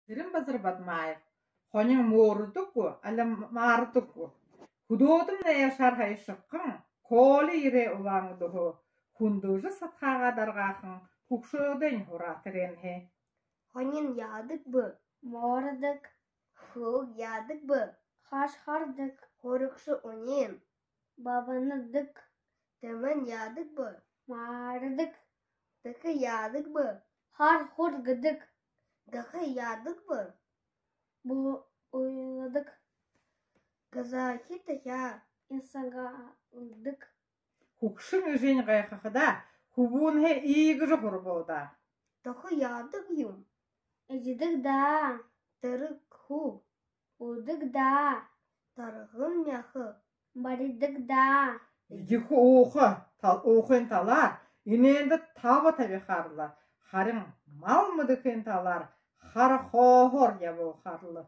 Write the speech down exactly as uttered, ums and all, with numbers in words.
Цырен-Базар Бадмаев. Хонин муурдадаг гү, али маардаг гү? Хүдөөдэмнай аяар һаяшахаһан, Коля ерээ Улаан-Үдэһөө, хүндэлжэ садхаагаа даргааһан хүгшөөдэйнь һураатар һэн. Хонин яадаг бэ? Муурдадаг. Хүг яадаг бэ? Хаш хардаг. Һурагша үнеэн бабанадаг. Тэмээн яадаг бэ? Маардаг. Тэхэ яадаг бэ? Хар хургадаг. Гэхэ яадаг бэ? Бу уйладаг. Газаахи тахяа инсагаалдаг. Хүгшэн эжынь гайхахадаа, хүбүүнһээ иигэжэ һурба даа. Тохо яадаг юм? Эдидэг даа. Тэрэг хуу? Уудаг даа. Тарган мяха баридаг даа. Эдихэ ууха, тал-, уухын талаар энээндэ таба табихаар лэ, харин мал мэдэхын талаар хара хооһоор ябуулхаар лэ.